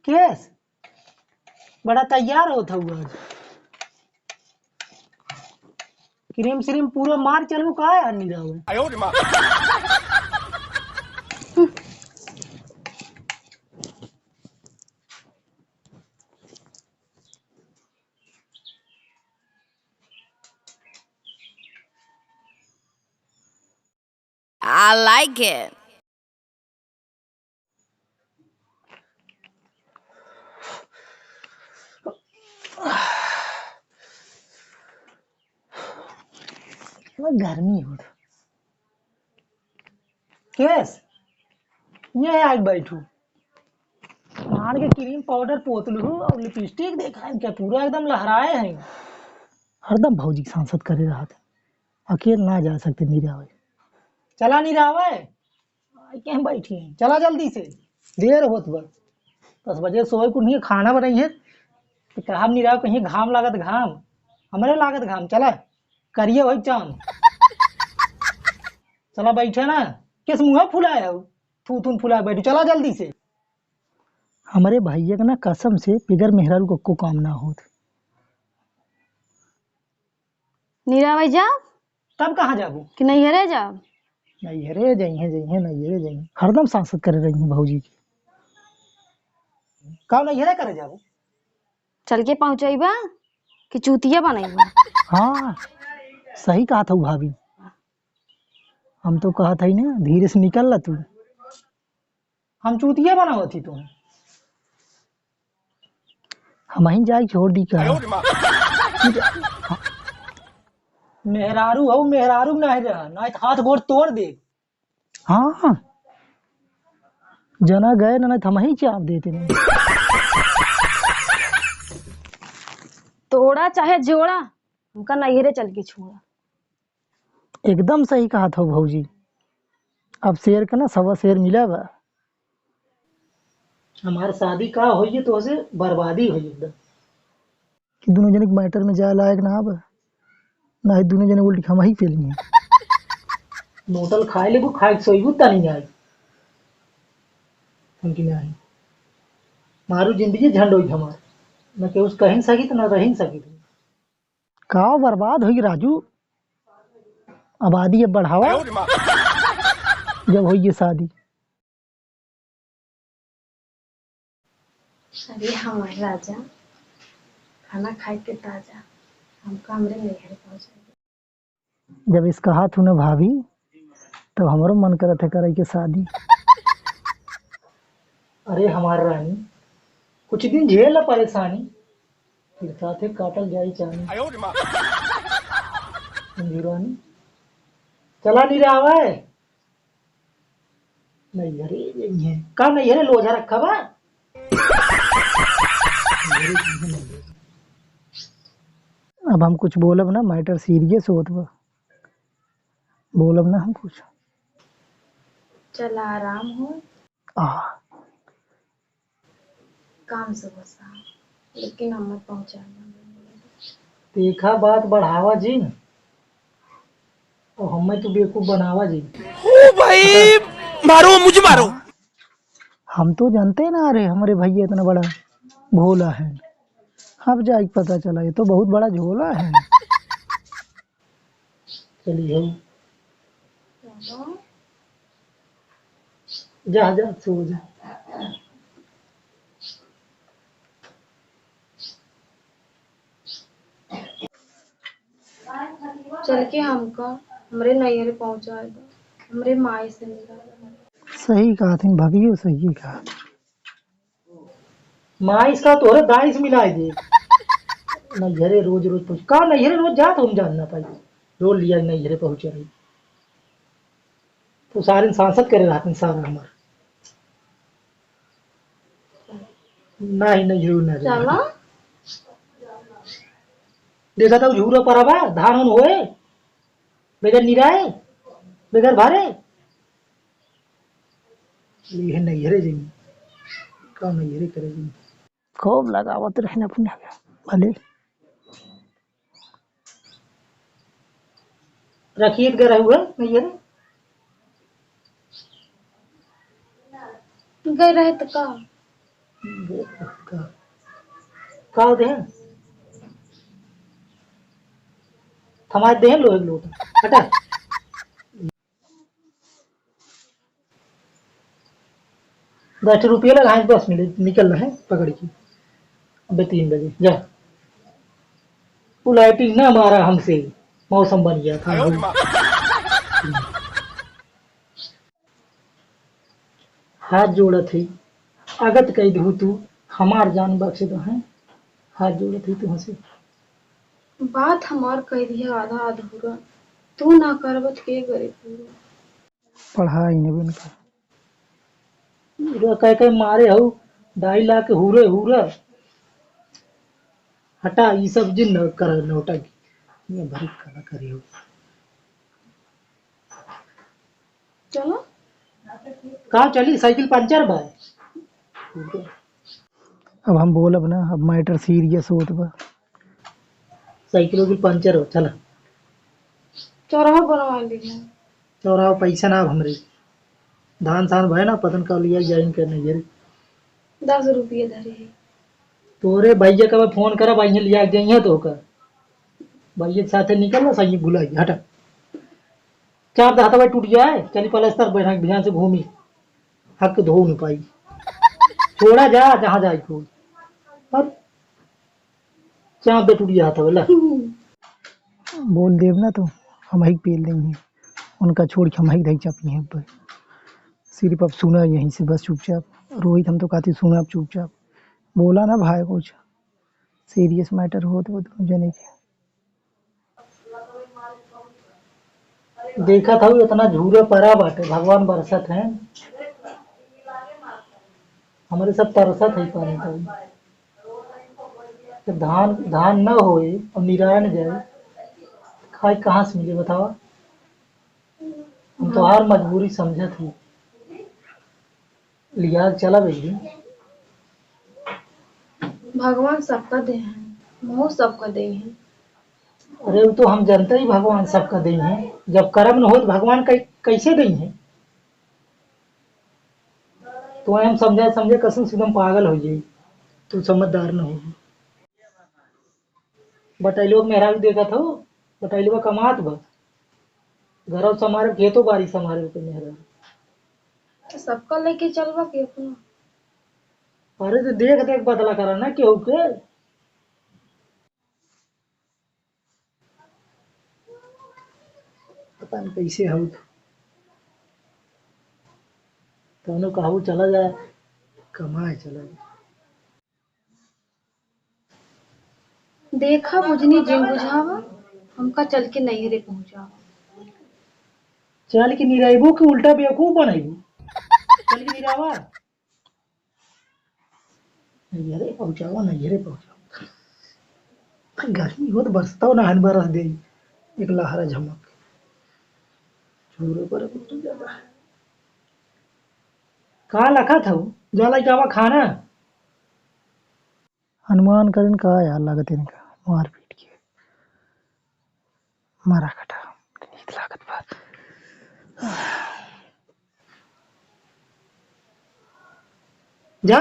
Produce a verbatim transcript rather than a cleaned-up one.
केस, बड़ा तैयार होत हऊ आज। क्रीम श्रीम पूरा मार चलू का यार, निरावे? I like it. गर्मी होत। केस, ये आके बैठू। मार के क्रीम पाउडर पोत लू और लिपस्टिक देखा है क्या, पूरा एकदम लहराए हैं। हरदम भौजी के सांसत करे रहत है। अकेल ना जा सकते निरावे। चला निरावे। आई के हम बैठी हैं। चला जल्दी से। देर होत बा। दस बजे सोए कुल नहीं खाना बनाई है। तो कहा निरावे कहीं घाम लागत घाम। हमरे लागत घाम। चला। करिए वही चाम। चला बैठे ना। किस मुँह फुलाए हो? थू थून फुलाए बैठू। चला जल्दी से। हमरे भैया के ना कसम से बिगर मेहरारू को, को काम ना होत। निरावे जाब? तब कहाँ जाबू? कि नैहरे जाब? नैहरे जइहें, जइहें, नैहरे जइहें। हरदम सांसत करे रही हैं भौजी की। का नैहरे करे जाबू? चल के पहुँचइबा कि चूतिया बनइबा? हाँ, सही कहत हऊ भाभी। हम तो कहत हई ना, धीरे से निकल ला तू। हम चूतिया बनावत ही तू। हमहीं जाइके छोड़ दी का? मेहरारू हऊ, मेहरारू नाहीं रहा, नाहीं तो हाथ गोड़ तोड़ दे। हाँ, जना गए ना, नाहीं तो हमहीं चाप देते नहीं। तोड़ा चाहे जोड़ा, हमका नैहरे चल के छोड़ा। एकदम सही कहत हऊ भौजी, अब शेर के ना सवा शेर मिला बा। हमार शादी का होई, तोहसे बर्बादी होई एकदम। कि दुनो जने के मैटर में जाए लायक ना बा, ना ही दुनो जने उल्टी हमही पेली हैं। नोटल खाए लेबू, खाए के सोईबू, तनी आई। हम कि नाही। मारू जिंदगी झंड होई हमार, न केहू से कहिन सकित, न रहिन सकित। का बर्बाद होई राजू, आबादी अब बढ़ावा, जब होई ये शादी। अरे हमार राजा, खाना खाए के ताजा, हमका हमरे नैहर पहुँचा दे। जब इसका हाथ हूँ ना भाभी, तब हमरो मन करत है करे के शादी। अरे हमार रानी, कुछ दिन झेल ला परेशानी, फिर साथे काटल जाई चानी। समझू रानी, चला नहीं रहा है। नैहरे जइहे। का नैहरे लोझा रखा बा? अब हम कुछ बोलब ना, मैटर सीरियस होत बा। बोलब ना हम कुछ। चला आराम हो। आ। काम से बसा, लेकिन हमें पहुँचा दे। देखा बात बढ़ावा जिन, और हमें तू बेवकूफ बनावा जिन। ओ भाई, मारो, मुझे मारो। हम तो जानते ना रहे हमरे भैया इतना बड़ा भोला है। अब जाके पता चला, ये तो बहुत बड़ा झोला है। चली हो। जा, जा, सो जा। चल के हमका हमरे नैहरे पहुँचा दे, हमरे माई से मिला दे। सही कहा थी भाभी, सही कहा। माई से का तोहरे दाई से मिलाए दे। नैहरे रोज रोज पहुँच, का नैहरे रोज जात हम जान ना पाई। रोज लिया नैहरे पहुँचे रही। तो सारे सांसत करे रहते हैं सारा हमार। नाही, नाही, जरूर ना जाई। चला। देखा था, झूरा परा बा, धान उन होए, बगैर निराए, बगैर भारे। ये नैहरे जाई, काम नैहरे करे जाई। खूब लगावत रहे ना अपने भले। रखिए तो गए रहे हुए, नहीं है ना? गए रहे तो का? का? का होते हैं? थमाए दे हैं लोग, लोग। हटा। दस रुपये लगा है, बस मिले, निकल रहे हैं पकड़ के। अबे तीन बजे जा। वो लाइटिंग ना मारा हमसे, मौसम बन गया था। हाथ जोड़त है, अगत कह दू तू, हमार जान बख्श दो है। हाथ जोड़त है तू हमसे। बात हमार कह दिया आधा अधूरा, तू ना करबत के करे पूरा। पढ़ाई नहीं बनकर। पूरा कह कह मारे हो, डाई ला के हुरे हुरा। हटा, ई सब जिन न कर नौटंकी। ये भरी कला करी हो। चलो। का चली, साइकिल पंचर बा। अब हम बोलब ना, अब मैटर सीरियस होत बा। साइकिल उकिल पंचर हो, चला। चौराहा बनवा लीजिए। चौराहा पैसा ना अब हमरे। धान सान भय ना, पतन का लिया जाइन के नहीं है। दस रुपये धरे है। तोरे भैया का फोन करा, भाई लिया जाइए तो का। भैया के साथे निकल ना, सही भुलाई, हटा। चाप दे हाथवा टूट गया है, चली पलस्तर बैठा ध्यान से घूमी, हक धो न पाई। छोड़ा जा, जहाँ जाए को। पर चाप दे टूट गया हाथवा, ला। बोल देब ना तो हम ही पेल देंगे, उनका छोड़ के हम ही धई चापी हैं पर। सिर्फ अब सुना यहीं से बस चुपचाप। रोहित, हम तो कहती सुना अब चुपचाप, बोला ना भाई कुछ, सीरियस मैटर होत बा दोनों जने के। देखत हऊ, इतना झूरा परा बाटे, भगवान बरसत हैं, हमरे सब तरसत है पानी पानी। तो धान, धान न होए और निरायन जाए, खाए कहाँ से मिले बतावा? हम तोहार मजबूरी समझत ही। लिया चला बेबी। भगवान सबका दे हैं, मोह सबका दे हैं। अरे, वो तो हम जानते ही भगवान सबका दे हैं। जब कर्म न हो तो भगवान कै-, कैसे दे हैं? तो हम समझा, समझे कसम से एकदम पागल हो जाई। तू समझदार न होगी। बटैलो के मेहरारू देखत हो, बटैलो कमात बा। घरों संभारे, खेतो बारी संभारे के मेहरारू। सबका लेके चलबा के अपना। अरे तो देख देख बदला करा ना केहू के। पता नहीं कैसे हो। तौनो कहू चला जाए, कमाए चला जाए। देखा बुझनी जिन बुझावा, हमका चल के नैहरे पहुँचावा। चल के निराइबो के उल्टा बेवकूफ बनाइबो। चल के निरावा। नैहरे पहुँचावा, नैहरे पहुँचावा। गर्मी हो तो बरसता हो ना, हन बरस दे। एक लहरा झमक। झूरे पर बहुत ज्यादा है। का लखा था वो? जाला क्या हुआ खाना? हनुमान करेन का यार लागत इनका मारपीट के। मारा कटा, नींद लागत बा। जा,